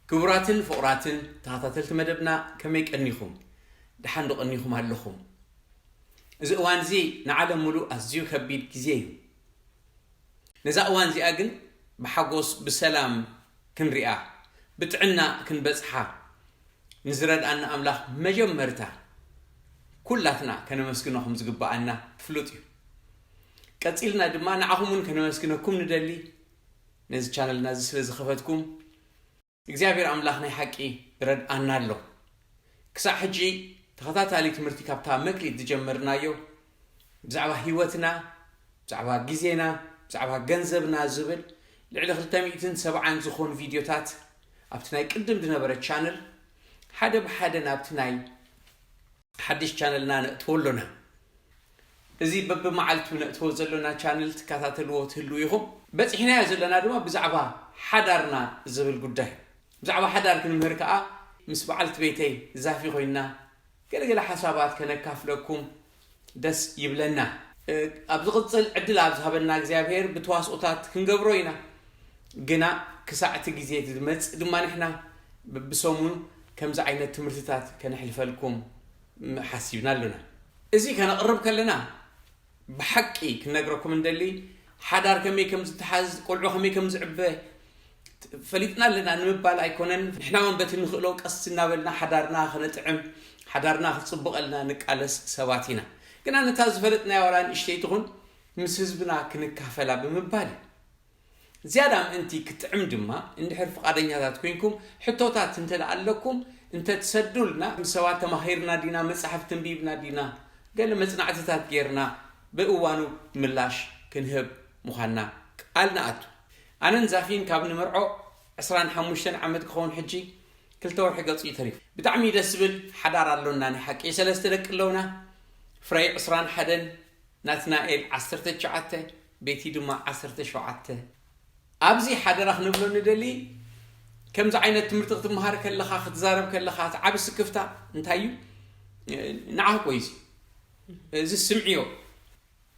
ክቡራትን ፍቑራትን ተኸታተልቲ መደብና፣ ከመይ ቀኒኹም? ደሓን ዶ ቀኒኹም ኣለኹም? እዚ እዋን እዚ ንዓለም ሙሉእ ኣዝዩ ከቢድ ግዜ እዩ። ነዛ እዋን እዚኣ ግን ብሓጎስ ብሰላም ክንሪኣ፣ ብጥዕና ክንበጽሓ ንዝረድኣና ኣምላኽ መጀመርታ ኩላትና ከነመስግኖ ከም ዝግብኣና ፍሉጥ እዩ። ቀጺልና ድማ ንዓኹም እውን ከነመስግነኩም ንደሊ፣ ነዚ ቻነልና እዚ ስለ ዝኸፈትኩም። እግዚኣብሔር ኣምላኽ ናይ ሓቂ ረድኣና ኣሎ። ክሳዕ ሕጂ ተኸታታሊ ትምህርቲ ካብታ መክሊት ዝጀመርናዮ ብዛዕባ ህይወትና፣ ብዛዕባ ግዜና፣ ብዛዕባ ገንዘብና ዝብል ልዕሊ ክልተ ሚእትን ሰብዓን ዝኾኑ ቪድዮታት ኣብቲ ናይ ቅድም ዝነበረ ቻነል ሓደ ብሓደ ናብቲ ናይ ሓድሽ ቻነልና ነእትዎ ኣሎና። እዚ በብመዓልቱ ነእትዎ ዘሎና ቻነል ትከታተልዎ ትህልዉ ኢኹም። በጺሕናዮ ዘለና ድማ ብዛዕባ ሓዳርና ዝብል ጉዳይ። ብዛዕባ ሓዳር ክንምህር ከኣ ምስ በዓልቲ ቤተይ ዛፊ ኮይንና ገለገለ ሓሳባት ከነካፍለኩም ደስ ይብለና። እ፣ ኣብ ዝቕጽል ዕድል ኣብ ዝሃበና እግዚኣብሔር ብተዋስኦታት ክንገብሮ ኢና። ግና ክሳዕ እቲ ግዜ ዝመጽእ ድማ ንሕና በብሰሙን ከምዚ ዓይነት ትምህርትታት ከነሕልፈልኩም ሓሲብና ኣሎና። እዚ ከነቕርብ ከለና ብሓቂ ክንነግረኩም እንደሊ፣ ሓዳር ከመይ ከም ዝተሓዝ፣ ቆልዑ ከመይ ከም ዝዕበ ፈሊጥና ኣለና ንምባል ኣይኮነን። ንሕና እውን በቲ ንኽእሎ ቀስ እናበልና ሓዳርና ከነጥዕም፣ ሓዳርና ክጽብቐልና ንቃለስ ሰባት ኢና። ግና ነታ ዝፈለጥናያ ዋላ ንእሽተይ ትኹን ምስ ህዝብና ክንካፈላ ብምባል እዩ። ዝያዳ ምእንቲ ክትጥዕም ድማ፣ እንድሕር ፍቓደኛታት ኮይንኩም፣ ሕቶታት እንተ ደኣ ኣለኩም፣ እንተ ትሰዱልና፣ ምስ ሰባት ተማሂርና ዲና፣ መጻሕፍቲ ኣንቢብና ዲና፣ ገለ መጽናዕትታት ጌርና፣ ብእዋኑ ምላሽ ክንህብ ምዃንና ቃል ንኣቱ። ኣነን ዛፊን ካብ ንምርዖ ዕስራን ሓሙሽተን ዓመት ክኸውን ሕጂ ክልተ ወርሒ ገጹ እዩ ተሪፉ። ብጣዕሚ ደስ ዝብል ሓዳር ኣሎና፣ ናይ ሓቂ ሰለስተ ደቂ ኣለውና። ፍረይ ዕስራን ሓደን፣ ናትናኤል ዓሰርተ ትሽዓተ፣ ቤቲ ድማ ዓሰርተ ሸውዓተ። ኣብዚ ሓደራ ክንብሎ ንደሊ፣ ከምዚ ዓይነት ትምህርቲ ክትመሃር ከለኻ፣ ክትዛረብ ከለኻ፣ እቲ ዓቢ ስክፍታ እንታይ እዩ? ንዓኻ እኮ እዩ እዚ። እዚ ስምዕዮ።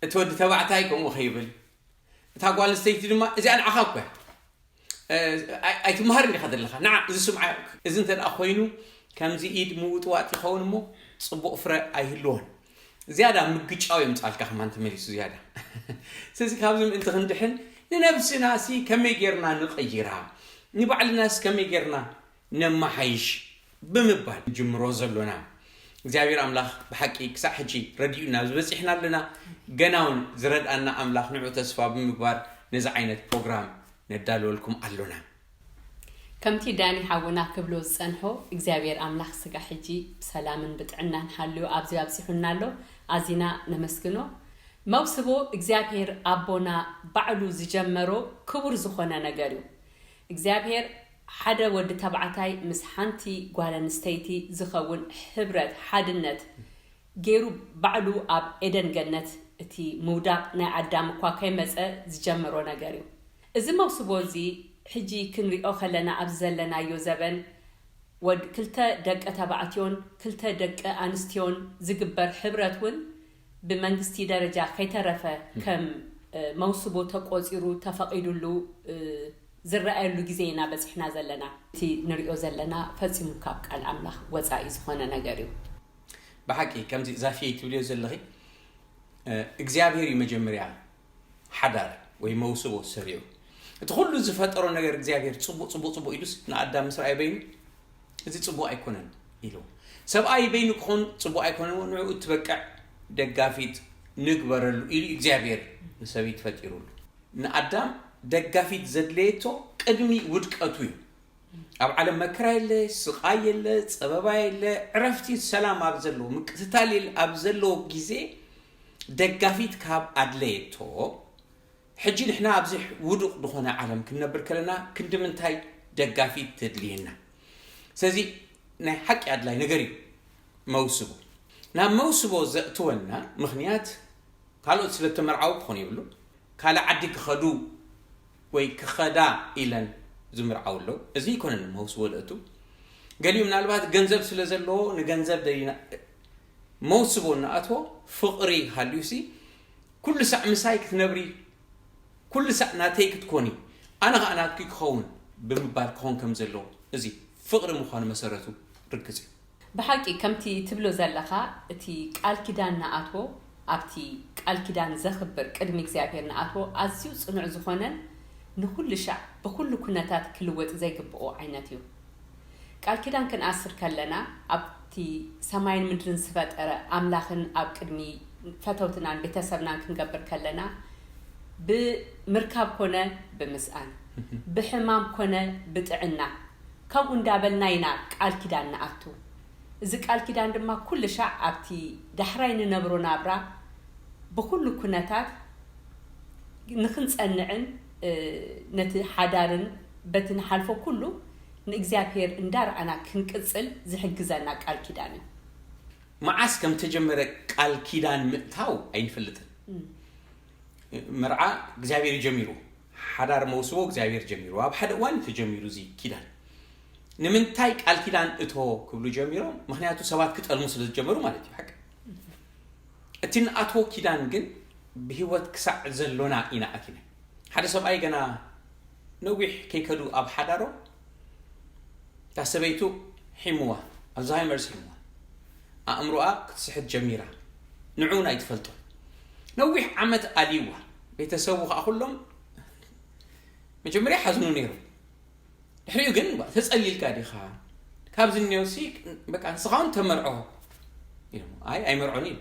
እቲ ወዲ ተባዕታይ ከምኡ ከይብል፣ እታ ጓል ኣንስተይቲ ድማ እዚኣ ንዓኻ እኮ እያ። እ፣ ኣይ-፣ ኣይትመሃርን ኢኻ ዘለኻ። ንዓ፣ እዚ ስምዓ፣ እዚ እንተ ደኣ ኮይኑ፣ ከምዚ ኢድ ምውጥዋጥ ይኸውን እሞ፣ ጽቡቕ ፍረ ኣይህልዎን። ዝያዳ ምግጫው የምጻልካ ከማን ተመሊሱ ዝያዳ። ስለዚ ካብዚ ምእንቲ ክንድሕን፣ ንነብስናሲ ከመይ ጌርና ንቐይራ? ንባዕልናስ ከመይ ጌርና ነመሓይሽ? ብምባል ንጅምሮ ዘሎና። እግዚኣብሔር ኣምላኽ ብሓቂ ክሳዕ ሕጂ ረዲኡና ኣብዚ በጺሕና ኣለና። ገና እውን ዝረድኣና ኣምላኽ ንዑ ተስፋ ብምግባር ነዚ ዓይነት ፕሮግራም ነዳልወልኩም ኣሎና። ከምቲ ዳኒ ሓውና ክብሎ ዝጸንሖ፣ እግዚኣብሔር ኣምላኽ ስጋ ሕጂ ብሰላምን ብጥዕናን ሃልዩ ኣብዚ ኣብጺሑና ኣሎ። ኣዚና ነመስግኖ። መውስቦ እግዚኣብሔር ኣቦና ባዕሉ ዝጀመሮ ክቡር ዝኾነ ነገር እዩ። እግዚኣብሔር ሓደ ወዲ ተባዕታይ ምስ ሓንቲ ጓል ኣንስተይቲ ዝኸውን ሕብረት፣ ሓድነት ገይሩ ባዕሉ ኣብ ኤደን ገነት፣ እቲ ምውዳቕ ናይ ኣዳም እኳ ከይመጸ ዝጀመሮ ነገር እዩ። እዚ መውስቦ እዚ ሕጂ ክንሪኦ ከለና ኣብዚ ዘለናዮ ዘበን ወድ-፣ ክልተ ደቂ ተባዕትዮን ክልተ ደቂ ኣንስትዮን ዝግበር ሕብረት እውን ብመንግስቲ ደረጃ ከይተረፈ ከም፣ እ፣ መውስቦ ተቆጺሩ ተፈቒዱሉ፣ እ፣ ዝረኣየሉ ግዜ ኢና በጺሕና ዘለና። እቲ ንሪኦ ዘለና ፈጺሙ ካብ ቃል ኣምላኽ ወጻኢ ዝኾነ ነገር እዩ። ብሓቂ ከምዚ ዛፍየይ ትብልዮ ዘለኺ፣ እ፣ እግዚኣብሔር እዩ መጀመርያ ሓዳር ወይ መውስቦ ሰሪዑ። እቲ ኩሉ ዝፈጠሮ ነገር እግዚኣብሔር ጽቡቕ፣ ጽቡቕ፣ ጽቡቕ ኢሉስ ንኣዳም ምስ ረኣየ በይኑ፣ "እዚ ጽቡቕ ኣይኮነን" ኢሉ። ሰብኣይ በይኑ ክኾን ጽቡቕ ኣይኮነን፣ ንዕኡ እትበቅዕ ደጋፊት ንግበረሉ ኢሉ እግዚኣብሔር ንሰበይቲ ፈጢሩሉ። ንኣዳም ደጋፊት ዘድለየቶ ቅድሚ ውድቀቱ እዩ። ኣብ ዓለም መከራ የለ፣ ስቓይ የለ፣ ጸበባ የለ፣ ዕረፍቲ ሰላም ኣብ ዘለዎ፣ ምቅትታል የለ ኣብ ዘለዎ ግዜ ደጋፊት ካብ ኣድለየቶ፣ ሕጂ ንሕና ኣብዚ ውዱቕ ዝኾነ ዓለም ክንነብር ከለና ክንዲ ምንታይ ደጋፊት ተድልየና? ስለዚ ናይ ሓቂ ኣድላይ ነገር እዩ መውስቦ። ናብ መውስቦ ዘእትወና ምኽንያት ካልኦት ስለ እተመርዓዉ ክኾን የብሉ። ካልእ ዓዲ ክኸዱ ወይ ክኸዳ ኢለን ዝምርዓው ኣለዉ። እዚ ኣይኮነን መውስቦ ዘእቱ። ገሊኡ ምናልባት ገንዘብ ስለ ዘለዎ ንገንዘብ ደሊና መውስቦ እናኣትዎ ፍቕሪ ሃልዩሲ ኩሉ ሳዕ ምሳይ ክትነብሪ፣ ኩሉ ሳዕ ናተይ ክትኮኒ፣ ኣነ ኸኣ ናትኪ ክኸውን ብምባል ክኾን ከም ዘለዎ እዚ ፍቕሪ ምዃኑ መሰረቱ ርግጽ እዩ። ብሓቂ ከምቲ ትብሎ ዘለኻ፣ እቲ ቃል ኪዳን ንኣትዎ፣ ኣብቲ ቃል ኪዳን ዘኽብር ቅድሚ እግዚኣብሔር ንኣትዎ ኣዝዩ ጽኑዕ ዝኾነን ንኹሉ ሻዕ ብኹሉ ኩነታት ክልወጥ ዘይግብኦ ዓይነት እዩ። ቃል ኪዳን ክንኣስር ከለና ኣብቲ ሰማይን ምድርን ዝፈጠረ ኣምላኽን ኣብ ቅድሚ ፈተውትናን ቤተሰብናን ክንገብር ከለና ብምርካብ ኮነ ብምስኣን ብሕማም ኮነ ብጥዕና ከምኡ እንዳበልና ኢና ቃል ኪዳን ንኣቱ። እዚ ቃል ኪዳን ድማ ኩሉ ሻዕ ኣብቲ ዳሕራይ ንነብሮ ናብራ ብኹሉ ኩነታት ንኽንጸንዕን ነቲ ሓዳርን በቲ ንሓልፎ ኩሉ ንእግዚኣብሔር እንዳረኣና ክንቅጽል ዝሕግዘና ቃል ኪዳን እዩ። መዓስ ከም ተጀመረ ቃል ኪዳን ምእታው ኣይንፈልጥን። መርዓ እግዚኣብሔር እዩ ጀሚሩ፣ ሓዳር መውስቦ እግዚኣብሔር ጀሚሩ፣ ኣብ ሓደ እዋን እዩ ተጀሚሩ እዚ ኪዳን። ንምንታይ ቃል ኪዳን እቶ ክብሉ ጀሚሮም? ምክንያቱ ሰባት ክጠልሙ ስለ ዝጀመሩ ማለት እዩ። ሓቂ እቲ ንኣትዎ ኪዳን ግን ብህይወት ክሳዕ ዘሎና ኢና ኣቲና። ሓደ ሰብኣይ ገና ነዊሕ ከይከዱ ኣብ ሓዳሮም እታ ሰበይቱ ሒምዋ፣ ኣልዛይመርስ ሒምዋ፣ ኣእምሮኣ ክትስሕት ጀሚራ። ንዑ እውን ኣይትፈልጦ። ነዊሕ ዓመት ኣልይዋ። ቤተሰቡ ከዓ ኩሎም መጀመርያ ሓዝኑ ነይሮም። ድሕሪኡ ግን ተጸሊልካ ዲኻ? ካብዚ እኒኦ ሲ በቃ ንስኻ እውን ተመርዖ ኢሎም። ኣይ ኣይመርዖን ኢሉ።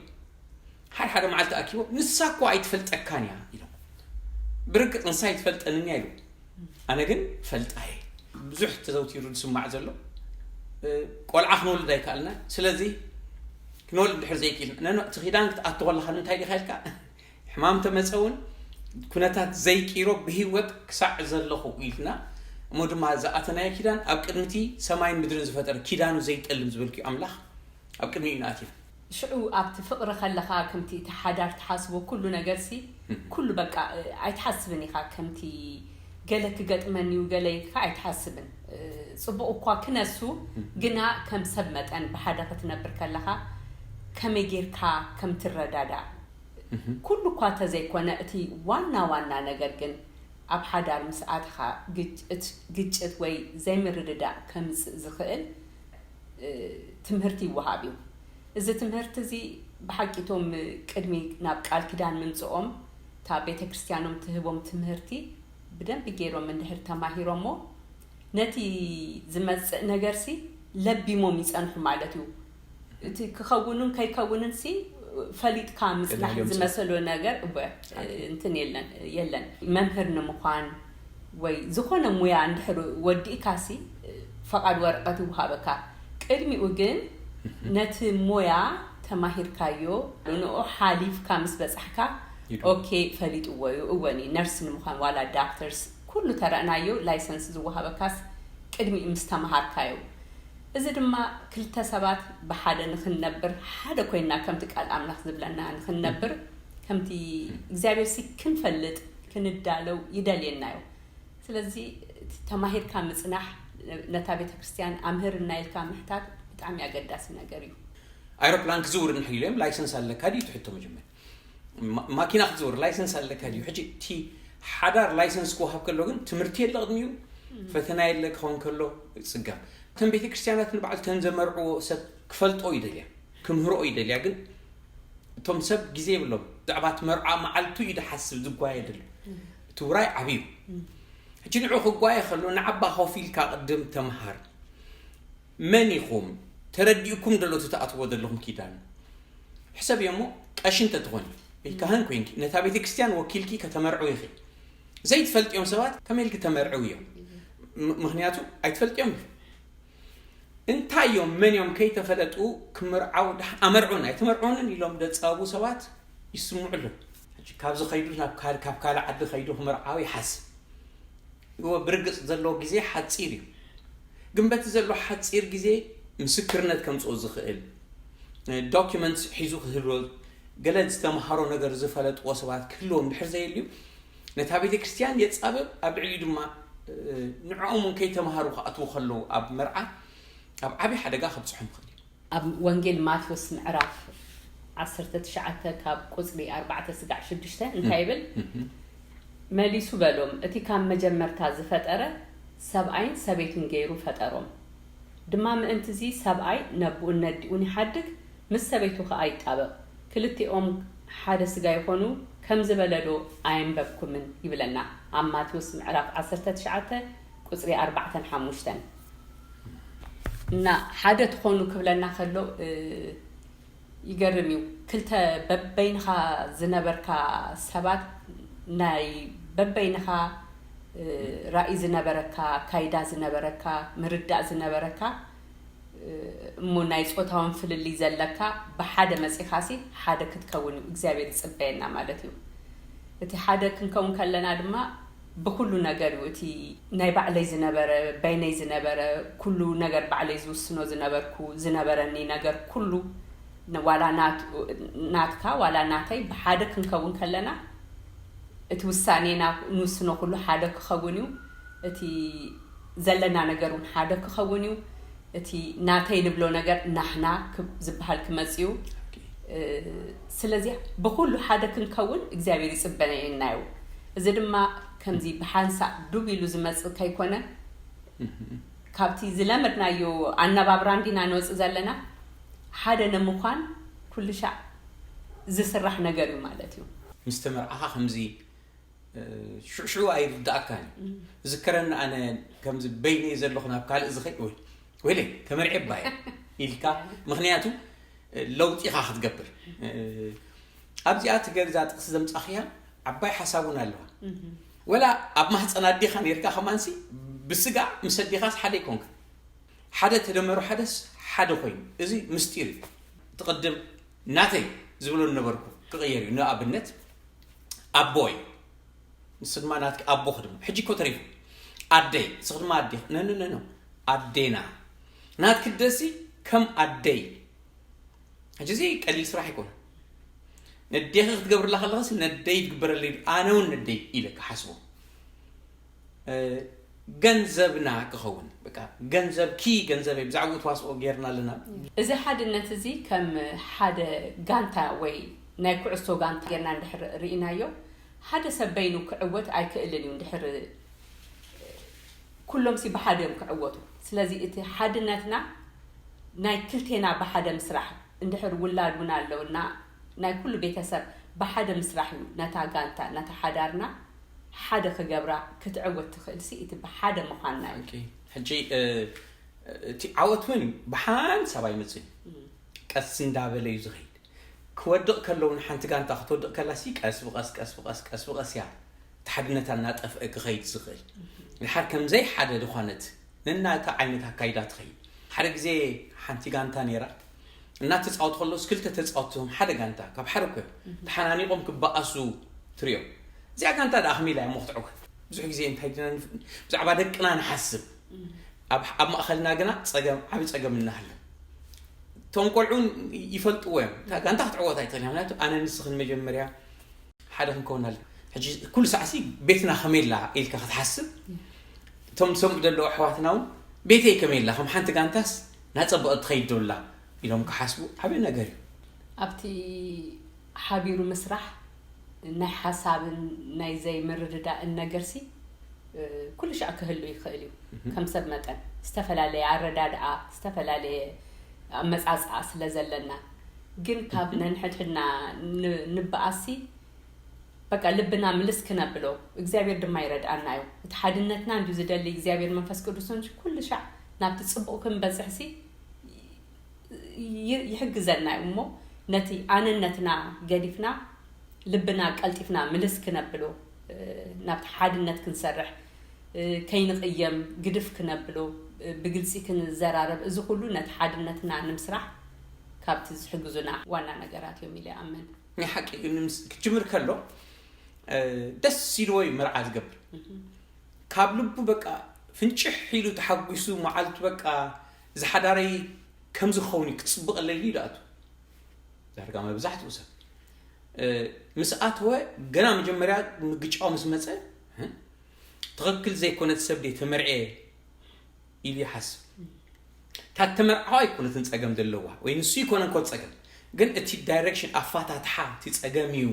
ሓደ ሓደ መዓልቲ ኣኪቦም ንሳ እኮ ኣይትፈልጠካን እያ ኢሎም። ብርግጽ ንሳ ኣይትፈልጠንን እያ ኢሉ። ኣነ ግን ፈልጣ እየ። ብዙሕ ተዘውቲሩ ዝስማዕ ዘሎ ቆልዓ ክንወልድ ኣይከኣልና። ስለዚ ክንወልድ ድሕር ዘይክእል እቲ ኪዳን ክትኣትወ ኣለካ ንምንታይ ዲካ ኢልካ ሕማም ተመፀ እውን ኩነታት ዘይቂሮ ብህይወት ክሳዕ ዘለኹ ኢልና እሞ ድማ ዝኣተናዮ ኪዳን ኣብ ቅድሚቲ ሰማይን ምድርን ዝፈጠረ ኪዳኑ ዘይጠልም ዝበልክዩ ኣምላኽ ኣብ ቅድሚኡ ኢና ኣቲና። ሽዑ ኣብቲ ፍቕሪ ከለኻ ከምቲ እቲ ሓዳር ትሓስቦ ኩሉ ነገር ሲ ኩሉ በቃ ኣይትሓስብን ኢኻ ከምቲ ገለ ክገጥመኒ እዩ ገለ ኢልካ ኣይትሓስብን። ጽቡቕ እኳ ክነሱ ግና ከም ሰብ መጠን ብሓደ ክትነብር ከለኻ ከመይ ጌርካ ከም ትረዳዳእ ኩሉ እኳ ተዘይኮነ እቲ ዋና ዋና ነገር ግን ኣብ ሓዳር ምስ ኣተኻ ግጭት ወይ ዘይምርድዳእ ከምፅእ ዝኽእል ትምህርቲ ይወሃብ እዩ። እዚ ትምህርቲ እዚ ብሓቂ እቶም ቅድሚ ናብ ቃል ኪዳን ምምፅኦም እታ ቤተ ክርስቲያኖም ትህቦም ትምህርቲ ብደንቢ ገይሮም እንድሕር ተማሂሮሞ ነቲ ዝመፅእ ነገርሲ ለቢሞም ይፀንሑ ማለት እዩ። እቲ ክኸውንን ከይከውንን ሲ ፈሊጥካ ምፅናሕ ዝመሰሎ ነገር እወ እንትን የለን የለን። መምህር ንምዃን ወይ ዝኾነ ሙያ እንድሕር ወዲእካ ሲ ፈቓድ ወረቐት ይወሃበካ። ቅድሚኡ ግን ነቲ ሞያ ተማሂርካዮ ንኡ ሓሊፍካ ምስ በፃሕካ ኦኬ ፈሊጥዎ እዩ እወኒ ነርስ ንምዃን ዋላ ዳክተርስ ኩሉ ተረእናዮ ላይሰንስ ዝወሃበካስ ቅድሚኡ ምስ ተምሃርካዮ። እዚ ድማ ክልተ ሰባት ብሓደ ንኽንነብር ሓደ ኮይንና ከምቲ ቃል ኣምላኽ ዝብለና ንኽንነብር ከምቲ እግዚኣብሔር ሲ ክንፈልጥ ክንዳለው ይደልየና እዩ። ስለዚ እቲ ተማሂርካ ምፅናሕ ነታ ቤተ ክርስቲያን ኣምህርና ኢልካ ምሕታት ብጣዕሚ ኣገዳሲ ነገር እዩ። ኣይሮፕላን ክዝውር እንድሕር ኢሎም ላይሰንስ ኣለካ ድዩ ትሕቶ መጀመር ማኪና ክትዝውር ላይሰንስ ኣለካ ድዩ ሕጂ እቲ ሓዳር ላይሰንስ ክወሃብ ከሎ ግን ትምህርቲ የለ ቅድሚኡ ፈተና የለ ክኸውን ከሎ ፅገም እተን ቤተክርስትያናት ንባዕልተን ዘመርዕዎ ሰብ ክፈልጦ ይደልያ ክምህርኦ ይደልያ ግን እቶም ሰብ ግዜ የብሎም ብዛዕባ እቲ መርዓ መዓልቱ እዩ ዝሓስብ ዝጓየ ደሎ እቲ ውራይ ዓብዩ ሕጂ ንዑ ክጓየ ከሎ ንዓባ ኮፍ ኢልካ ቅድም ተምሃር መን ኢኹም ተረዲእኩም ደሎ እቲ ትኣትዎ ዘለኹም ኪዳን ሕሰብዮ እሞ ቀሺ እንተትኾኒ ወይ ካህን ኮይንኪ ነታ ቤተ ክርስቲያን ወኪልኪ ከተመርዑ ኢኺ ዘይትፈልጥዮም ሰባት ከመይ ኢልኪ ተመርዕው እዮም ምክንያቱ ኣይትፈልጥዮም እዮም እንታይ እዮም መን እዮም ከይተፈለጡ ክምርዓው ኣመርዑን ኣይተመርዑንን ኢሎም ደፃቡ ሰባት ይስምዑ ኣለዉ ካብ ዝኸይዱ ካብ ካልእ ዓዲ ከይዱ ክምርዓው ይሓስብ እወ ብርግጽ ዘለዎ ግዜ ሓጺር እዩ ግን በቲ ዘሎ ሓጺር ግዜ ምስክርነት ከምጽኦ ዝኽእል documents ሒዙ ክህልዎ ገለ ዝተምሃሮ ነገር ዝፈለጥዎ ሰባት ክህልዎም ድሕር ዘየልዩ ነታ ቤተ ክርስቲያን የጻብብ ኣብ ልዕሊኡ ድማ ንዕኦም እውን ከይተምሃሩ ክኣትዉ ከለዉ ኣብ መርዓ ኣብ ዓብዪ ሓደጋ ከብጽሖም ይኽእል እዩ ኣብ ወንጌል ማቴዎስ ምዕራፍ ዓሰርተ ትሽዓተ ካብ ቁፅሪ ኣርባዕተ ስጋዕ ሽዱሽተ እንታይ ይብል? መሊሱ በሎም፣ እቲ ካብ መጀመርታ ዝፈጠረ ሰብኣይን ሰበይቱን ገይሩ ፈጠሮም። ድማ ምእንቲ እዚ ሰብኣይ ነብኡን ነዲኡን ይሓድግ፣ ምስ ሰበይቱ ኸኣ ይጣበቕ፣ ክልቲኦም ሓደ ስጋ ይኾኑ፣ ከም ዝበለ ዶ ኣየንበብኩምን? ይብለና ኣብ ማቴዎስ ምዕራፍ ዓሰርተ ትሽዓተ ቁጽሪ ኣርባዕተን ሓሙሽተን። እና ሓደ ትኾኑ ክብለና ከሎ፣ እ፣ ይገርም እዩ። ክልተ በበይንኻ ዝነበርካ ሰባት፣ ናይ በበይንኻ፣ እ፣ ራእይ ዝነበረካ፣ ኣካይዳ ዝነበረካ፣ ምርዳእ ዝነበረካ፣ እ፣ እሞ ናይ ጾታውን ፍልልይ ዘለካ፣ ብሓደ መጺኻሲ ሓደ ክትከውን እዩ እግዚኣብሔር ዝጽበየና ማለት እዩ። እቲ ሓደ ክንከውን ከለና ድማ ብኩሉ ነገር እዩ። እቲ ናይ ባዕለይ ዝነበረ፣ በይነይ ዝነበረ፣ ኩሉ ነገር ባዕለይ ዝውስኖ ዝነበርኩ፣ ዝነበረኒ ነገር ኩሉ፣ ን-፣ ዋላ ናት-፣ ናትካ ዋላ ናተይ ብሓደ ክንከውን ከለና፣ እቲ ውሳኔና ንውስኖ ኩሉ ሓደ ክኸውን እዩ። እቲ ዘለና ነገር እውን ሓደ ክኸውን እዩ። እቲ ናተይ ንብሎ ነገር ናህና ክብ-፣ ዝበሃል ክመጽእ እዩ። እ፣ ስለዚ ብኹሉ ሓደ ክንከውን እግዚኣብሔር ይጽበየና እዩ። እዚ ድማ ከምዚ ብሓንሳእ ዱብ ኢሉ ዝመጽእ ከይኮነ፣ ካብቲ ዝለመድናዮ ኣነባብራ እንዲና ንወጽእ ዘለና፣ ሓደ ንምዃን ኩሉ ሻዕ ዝስራሕ ነገር እዩ ማለት እዩ። ምስ ተመርዓኻ ከምዚ፣ እ፣ ሽዑ ሽዑ ኣይርድኣካን እዩ። ዝከረኒ ኣነ ከምዚ በይነይ ዘለኹ ናብ ካልእ ዝኸይድ ወይ፣ ወይለይ ተመርዔ ባየ ኢልካ፣ ምኽንያቱ፣ እ፣ ለውጢ ኢኻ ክትገብር። እ፣ ኣብዚኣ ትገርዛ ጥቕሲ ዘምጻኽያ ዓባይ ሓሳብ እውን ኣለዋ። ወላ ኣብ ማህፀን ኣዴኻ ነርካ ከማንሲ ብስጋ ምስ ኣዴኻስ ሓደ ይኮንካ። ሓደ ተደመሩ ሓደስ ሓደ ኮይኑ፣ እዚ ምስጢር እዩ። ትቕድም ናተይ ዝብሎ ነበርኩ ክቕየር እዩ። ንኣብነት ኣቦይ፣ ንሱ ድማ ናትኪ ኣቦ ክድሞ። ሕጂ እኮ ተሪፉ ኣደይ፣ ንስኺ ድማ ኣዴ። ነነነኖ፣ ኣዴና ናትኪ ደሲ ከም ኣደይ። ሕጂ እዚ ቀሊል ስራሕ ኣይኮነ። ነዴኺ ክትገብርላ ከለኻሲ ነደይ ትግበረለይ፣ ኣነ እውን ነደይ ኢለ ክሓስቦ። እ፣ ገንዘብና ክኸውን፣ በቃ፣ ገንዘብኪ ገንዘበይ፣ ብዛዕባኡ ተዋስኦ ጌርና ኣለና። እዚ ሓድነት እዚ ከም ሓደ ጋንታ ወይ ናይ ኩዕሶ ጋንታ ጌርና እንድሕር ርኢናዮ፣ ሓደ ሰብ በይኑ ክዕወት ኣይክእልን እዩ። እንድሕር ኩሎም ሲ ብሓደ እዮም ክዕወቱ። ስለዚ እቲ ሓድነትና ናይ ክልቴና ብሓደ ምስራሕ፣ እንድሕር ውላድ እውን ኣለውና፣ ናይ ኩሉ ቤተሰብ ብሓደ ምስራሕ እዩ ነታ ጋንታ፣ ነታ ሓዳርና ሓደ ክገብራ፣ ክትዕወት ትኽእል ሲ እቲ ብሓደ ምዃንና እዩ። ኦኬ። ሕጂ፣ እ፣ እቲ ዓወት እውን ብሓንሳብ ኣይመጽእን እዩ። ቀስ እንዳበለ እዩ ዝኸይድ። ክወድቕ ከሎ እውን ሓንቲ ጋንታ ክትወድቕ ከላ ሲ ቀስ ብቐስ፣ ቀስ ብቐስ፣ ቀስ ብቐስ እያ እቲ ሓድነታ እናጠፍአ ክኸይድ ዝኽእል። ድሓር ከምዘይ ሓደ ዝኾነት ነናታ ዓይነት ኣካይዳ ትኸይድ። ሓደ ግዜ ሓንቲ ጋንታ ነይራ። እናተጻወቱ ከለውስ ክልተ ተጻወትቲ እዮም ሓደ ጋንታ፣ ካብ ሓደ እኮ እዮም። ተሓናኒቖም ክበኣሱ ትሪኦም። እዚኣ ጋንታ ደኣ ከመይ ኢላ እያ እሞ ክትዕወት? ብዙሕ ግዜ እንታይ ዲና ንፍ-፣ ብዛዕባ ደቅና ንሓስብ። ኣብ፣ ኣብ ማእኸልና ግና ጸገም፣ ዓቢ ጸገም እናሃለ። እቶም ቆልዑ ይፈልጥዎ እዮም። እታ ጋንታ ክትዕወት ኣይትኽእልን እያ። ምክንያቱ ኣነ ንስኽን መጀመርያ ሓደ ክንከውን ኣለና። ሕጂ ኩሉ ሳዕሲ ቤትና ከመይ ኢላ ኢልካ ክትሓስብ፣ እቶም ዝሰምዑ ዘለዉ ኣሕዋትና እውን ቤተይ ከመይ ኢላ፣ ከም ሓንቲ ጋንታስ እናጸበቐት ትኸይድ ዶ ኣላ ኢሎም ክሓስቡ ዓቢ ነገር እዩ። ኣብቲ ሓቢሩ ምስራሕ ናይ ሓሳብን ናይ ዘይምርድዳእን ነገርሲ፣ እ፣ ኩሉ ሻዕ ክህሉ ይኽእል እዩ። ከም ሰብ መጠን ዝተፈላለየ ኣረዳድኣ፣ ዝተፈላለየ ኣመጻጽኣ ስለ ዘለና፣ ግን ካብ ነንሕድሕድና ን-፣ ንበኣሲ በቃ ልብና ምልስ ክነብሎ እግዚኣብሔር ድማ ይረድኣና እዩ። እቲ ሓድነትና እንድዩ ዝደሊ እግዚኣብሔር መንፈስ ቅዱስ እንጂ ኩሉ ሻዕ ናብቲ ጽቡቕ ክንበጽሕሲ ይ-፣ ይሕግዘና እዩ እሞ ነቲ ኣነነትና ገዲፍና ልብና ቀልጢፍና ምልስ ክነብሎ፣ እ፣ ናብቲ ሓድነት ክንሰርሕ፣ እ፣ ከይንቕየም ግድፍ ክነብሎ፣ እ፣ ብግልጺ ክንዘራረብ፣ እዚ ኩሉ ነቲ ሓድነትና ንምስራሕ ካብቲ ዝሕግዙና ዋና ነገራት እዮም ኢለ ይኣምን። ናይ ሓቂ ግን ምስ-፣ ክጅምር ከሎ፣ እ፣ ደስ ኢልዎ እዩ መርዓ ዝገብር። ካብ ልቡ በቃ ፍንጭሕ ኢሉ ተሓጒሱ መዓልቱ በቃ ዝሓዳረይ ከምዚ ክኸውን እዩ ክጽብቐለይ ኢሉ ይኣቱ። ዳርጋ መብዛሕትኡ ሰብ፣ እ፣ ምስ ኣተወ ገና መጀመርያ ምግጫው ምስ መጸ፣ እ፣ ትኽክል ዘይኮነት ሰብ ድየ ተመርዕየ ኢሉ ይሓስብ። እታ ተመርዓዋ ኣይኮነትን ጸገም ዘለዋ፣ ወይ ንሱ ኣይኮነን ኮ ጸገም። ግን እቲ ዳይሬክሽን ኣፋታትሓ እቲ ጸገም እዩ።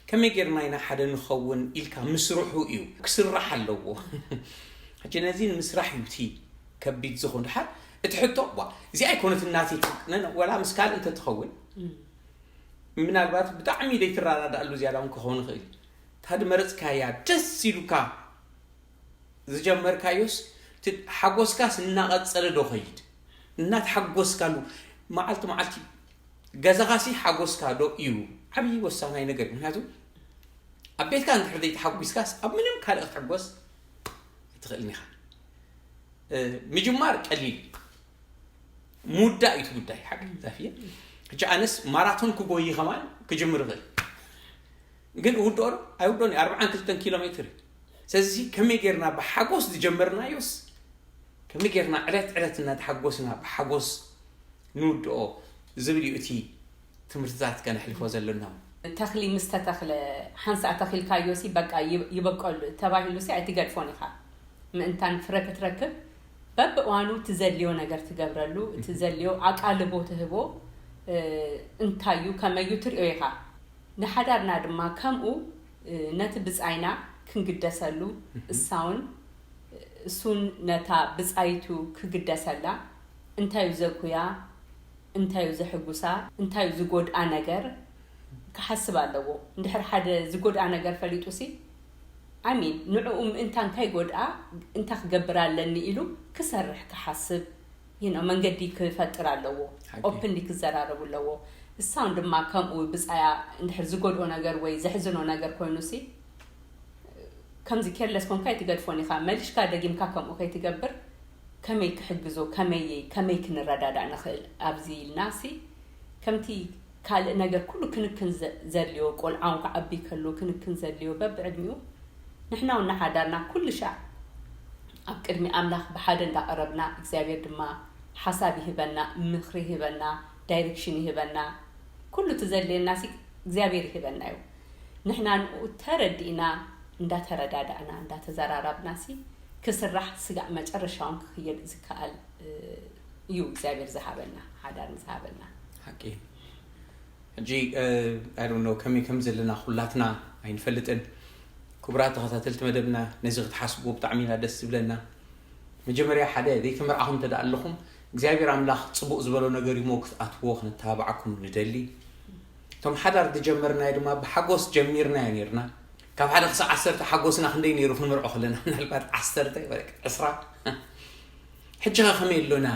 ከመይ ጌርና ኢና ሓደ ንኸውን ኢልካ ምስርሑ እዩ። ክስራሕ ኣለዎ። ሕጂ ነዚ ንምስራሕ እዩ እቲ ከቢድ ዝኾን ድሓር እቲ ሕቶ ዋ እዚኣ ኣይኮነትን ናተይ ትውቅነን ወላ ምስ ካልእ እንተትኸውን ምናልባት ብጣዕሚ ዘይትረዳዳኣሉ ዝያዳ እውን ክኸውን ይኽእል እዩ። እታ ድመረፅካያ ደስ ኢሉካ ዝጀመርካዮስ እቲ ሓጎስካስ እናቐፀለ ዶ ኸይድ እናተሓጎስካሉ መዓልቲ መዓልቲ ገዛኻሲ ሓጎስካ ዶ እዩ ዓብዪ ወሳናይ ነገር እዩ። ምክንያቱ ኣብ ቤትካ እንድሕር ዘይተሓጒስካስ ኣብ ምንም ካልእ ክትሕጎስ ኣይትኽእልን ኢኻ። ምጅማር ቀሊል እዩ። ምውዳእ እዩ እቲ ጉዳይ ሓቂ ዛፍየ። ሕጂ ኣነስ ማራቶን ክጎይ ከማን ክጅምር ይኽእል ግን እውድኦ ዶ ኣይውድኦን እዩ ኣርብዓን ክልተን ኪሎ ሜትር እዩ። ስለዚ ከመይ ጌርና ብሓጎስ ዝጀመርናዮስ ከመይ ጌርና ዕለት ዕለት እናተሓጎስና ብሓጎስ ንውድኦ ዝብል እዩ እቲ ትምህርትታት ከነሕልፎ ዘለና። ተኽሊ ምስ ተተኽለ ሓንሳእ ተኺልካዮ ሲ በቃ ይበቀሉ ተባሂሉ ሲ ኣይትገድፎን ኢኻ። ምእንታን ፍረ ክትረክብ በብእዋኑ እቲ ዘድልዮ ነገር ትገብረሉ፣ እቲ ዘድልዮ ኣቃልቦ ትህቦ እንታይ እዩ ከመይ እዩ ትሪኦ ኢኻ። ንሓዳርና ድማ ከምኡ ነቲ ብጻይና ክንግደሰሉ እሳውን እሱን ነታ ብጻይቱ ክግደሰላ እንታይ እዩ ዘጉያ እንታይ እዩ ዘሕጉሳ እንታይ እዩ ዝጎድኣ ነገር ክሓስብ ኣለዎ። እንድሕር ሓደ ዝጎድኣ ነገር ፈሊጡ ሲ ኣሚን ንዕኡ ምእንታን ከይጎድኣ እንታይ ክገብር ኣለኒ ኢሉ ክሰርሕ ክሓስብ you know መንገዲ ክፈጥር ኣለዎ። ሓቂ። Openly ክዘራረቡ ኣለዎ። እሳውን ድማ ከምኡ ብጻያ እንድሕር ዝጎድኦ ነገር ወይ ዘሕዝኖ ነገር ኮይኑ ሲ ከምዚ careless ኮንካ ኣይትገድፎን ኢኻ መሊሽካ ደጊምካ ከምኡ ከይትገብር ከመይ ክሕግዞ ከመይ ከመይ ክንረዳዳእ ንኽእል ኣብዚ ኢልና ሲ ከምቲ ካልእ ነገር ኩሉ ክንክን ዘ- ዘድልዮ ቆልዓ እውን ክዓቢ ከሎ ክንክን ዘድልዮ በብዕድሚኡ ንሕና እውን ንሓዳርና ኩሉ ሻዕ ኣብ ቅድሚ ኣምላኽ ብሓደ እንዳቐረብና እግዚኣብሔር ድማ ሓሳብ ይህበና ምኽሪ ይህበና ዳይሬክሽን ይህበና ኩሉ እቲ ዘድልየና ሲ እግዚኣብሔር ይህበና እዩ። ንሕና ንኡ ተረዲእና እንዳተረዳዳእና እንዳተዘራራብና ሲ ክስራሕ ስጋዕ መጨረሻውን ክኽየድ ዝከኣል እዩ እግዚኣብሔር ዝሃበና ሓዳር ዝሃበና። ሓቂ። ሕጂ ኣይ ዶንት ኖ ከመይ ከም ዘለና ኩላትና ኣይንፈልጥን። ክቡራት ተኸታተልቲ መደብና ነዚ ክትሓስብዎ ብጣዕሚ ኢና ደስ ዝብለና። መጀመርያ ሓደ ዘይተመርዓኹም እንተ ደኣ ኣለኹም እግዚኣብሔር ኣምላኽ ጽቡቕ ዝበሎ ነገር እዩሞ ክትኣትዎ ክንተባብዓኩም ንደሊ። እቶም ሓዳር ዝጀመርናዮ ድማ ብሓጎስ ጀሚርናዮ ነይርና። ካብ ሓደ ክሳብ ዓሰርተ ሓጎስና ክንደይ ነይሩ ክንምርዖ ከለና ምናልባት ዓሰርተ ወይ ዕስራ። ሕጂ ኸ ከመይ ኣሎና?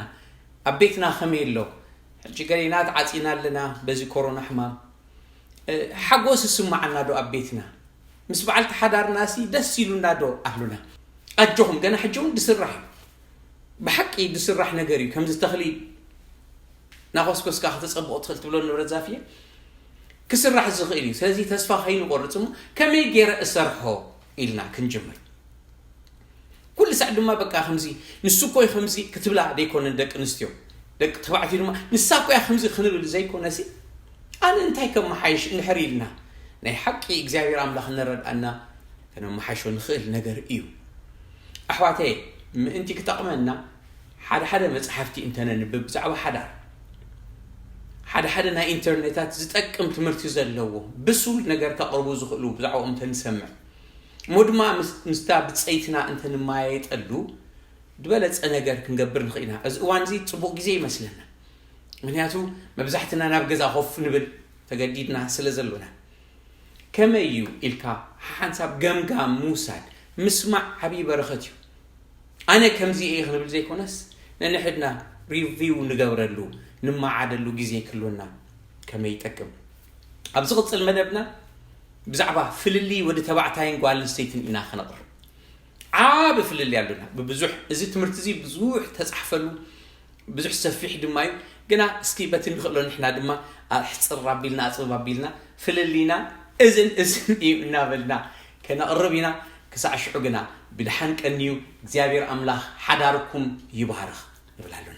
ኣብ ቤትና ከመይ ኣሎ? ሕጂ ገሊና ተዓጺና ኣለና በዚ ኮሮና ሕማም። ሓጎስ ይስምዓና ዶ ኣብ ቤትና? ምስ በዓልቲ ሓዳርና ሲ ደስ ኢሉና ዶ ኣሎና? ኣጆኹም ገና ሕጂ እውን ዝስራሕ እዩ። ብሓቂ ዝስራሕ ነገር እዩ። ከምዚ ተኽሊ ናኾስኮስካ ከተጸብቖ ትኽእል ትብሎ ንብረት ዛፍ እየ ክስራሕ ዝኽእል እዩ። ስለዚ ተስፋ ከይንቆርጽ እሞ ከመይ ገይረ እሰርሖ ኢልና ክንጅምር። ኩሉ ሳዕ ድማ በቃ ከምዚ ንሱ እኮ እዩ ከምዚ ክትብላ ዘይኮነን ደቂ ኣንስትዮ ደቂ ተባዕትዮ ድማ ንሳ እኮ እያ ከምዚ ክንብል ዘይኮነሲ ኣነ እንታይ ከመሓይሽ እንድሕር ኢልና ናይ ሓቂ እግዚኣብሔር ኣምላኽ ንረድኣና ከነመሓይሾ ንኽእል ነገር እዩ። ኣሕዋተየ ምእንቲ ክጠቕመና ሓደ ሓደ መፅሓፍቲ እንተነንብብ ብዛዕባ ሓዳር ሓደ ሓደ ናይ ኢንተርኔታት ዝጠቅም ትምህርቲ ዘለዎ ብሱል ነገር ከቕርቡ ዝኽእሉ ብዛዕባኦም እንተንሰምዕ እሞ ድማ ምስታ ብፀይትና እንተንመያየጠሉ ዝበለፀ ነገር ክንገብር ንኽእል ኢና። እዚ እዋን እዚ ፅቡቕ ግዜ ይመስለና። ምክንያቱ መብዛሕትና ናብ ገዛ ኮፍ ንብል ተገዲድና ስለ ዘሎና። ከመይ እዩ ኢልካ ሓንሳብ ገምጋም ምውሳድ ምስማዕ ዓብዪ በረኸት እዩ። ኣነ ከምዚ እየ ክንብል ዘይኮነስ ነንሕድና ሪቪው ንገብረሉ ንመዓደሉ ግዜ ክህልወና ከመይ ይጠቅም። ኣብ ዝቕፅል መደብና ብዛዕባ ፍልልይ ወዲ ተባዕታይን ጓል ኣንስተይትን ኢና ክነቕርብ። ዓቢ ፍልልይ ኣሎና ብብዙሕ እዚ ትምህርቲ እዚ ብዙሕ ተፃሕፈሉ ብዙሕ ሰፊሕ ድማ እዩ። ግና እስኪ በቲ ንኽእሎ ንሕና ድማ ኣሕፅር ኣቢልና ኣፅብብ ኣቢልና ፍልልይና እዝን እዝን እዩ እናበልና ከነቕርብ ኢና። ክሳዕ ሽዑ ግና ብድሓን ቀንዩ እግዚኣብሔር ኣምላኽ ሓዳርኩም ይባርኽ ንብል ኣሎና።